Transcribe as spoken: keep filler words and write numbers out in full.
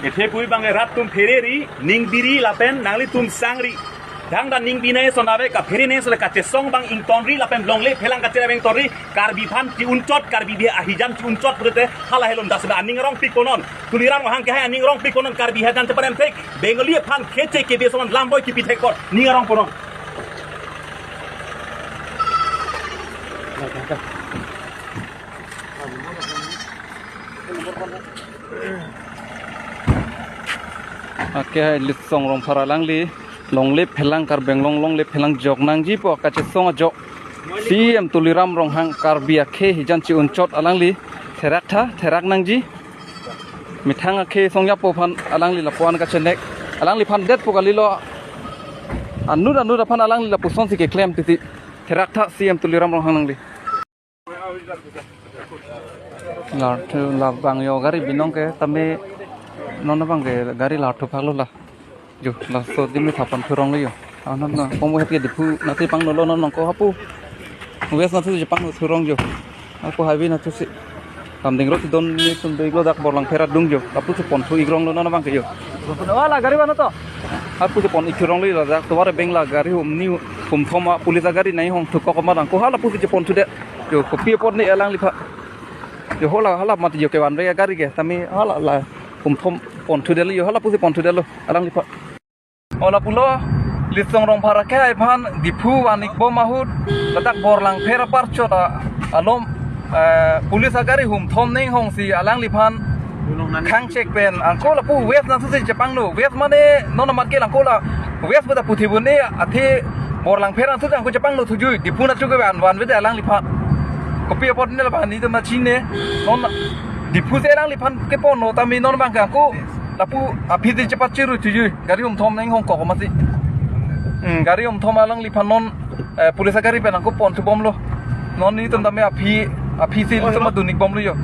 Kethe pui bang rat atum phereri, ningbiri lapen nanglitum sangri. Thangta ningbinei ason ave, kaphere nangji le kachesong abang ingtonri lapen longle phelang kachera abang ingtonri, Karbi aphan chi-unchot, Karbi ahijan chi-unchot pute hala helon dasna aning arongpik ponon. Tuliram Ronghang kehai aning arongpik ponon, Karbi ahijan cheparem thek, Bengali aphan keche kebe ason lam boi kipi thek kon, ning arong ponon. Ake hai Litsong Rongphar alangli longle phelang, Karbi Anglong longle phelang jok nangji pu kachesong ajok C M Tuliram Ronghang Karbi akhei ahijan chi-unchot alangli therak tha, therak nangji. Methang akhei songjapo aphan alangli lapuan kachenek. Alangliphan det pu kalilo. Anut anut aphan alangli lapusonsi keklem titi. Therak tha C M Tuliram Ronghang nangli. Larthu labang yo gari binong ke tame non abang ke gari larthu phaklo la. Jo, laso dim ni thapan thurong le jo. Ah, non, non, komo het ke Diphu nangte pangno lo non nangko hapu. West nangthu je pangno thurong jo. Ako highway nangthusi. Kamding road don ni sundui lo dak Borlangpher adung jo. Lapusi ponthu ikrong lo non abang ke jo. Wala gari mana to? Lapusi pon ikrong lo ladak tovar beng la gari hum ni hum thom a police agari nai hong thukok ma dang ko hala pusi je ponthu det. Jo, kopi apot ni alangliphan. Jo, hala hala mat jo ke van ve gari ke. Tame hala la hum thom ponthu det lo jo, hala pusi ponthu det lo alangliphan. Hala pulo, Litsong Rongphar akhei aphan Diphu van-ik bom ahut, ladak Borlangpher apar chot a, alom, eh, police agari hum thom ning hongsi alangliphan khang chek pen, angko lapu West nangthusi chepangno, West mane non amat ke langko la, West pada puthi bune, athe Borlangpher nangthusi angko chepangno thuji, Diphu nangthu ke van, van vede alangliphan. Kopi apot ne la bang ni to machine, non Diphu si alangliphan keponno tame non abang ke angko lapu aphi di chepat chiru thuji, gari hum thom nang hong kok masi. Hmm, gari hum thom alangliphan non, eh, police agari pen angko ponthu bomlo. Non nitum tame aphi, aphi si nitum adun-ik bomlo jo.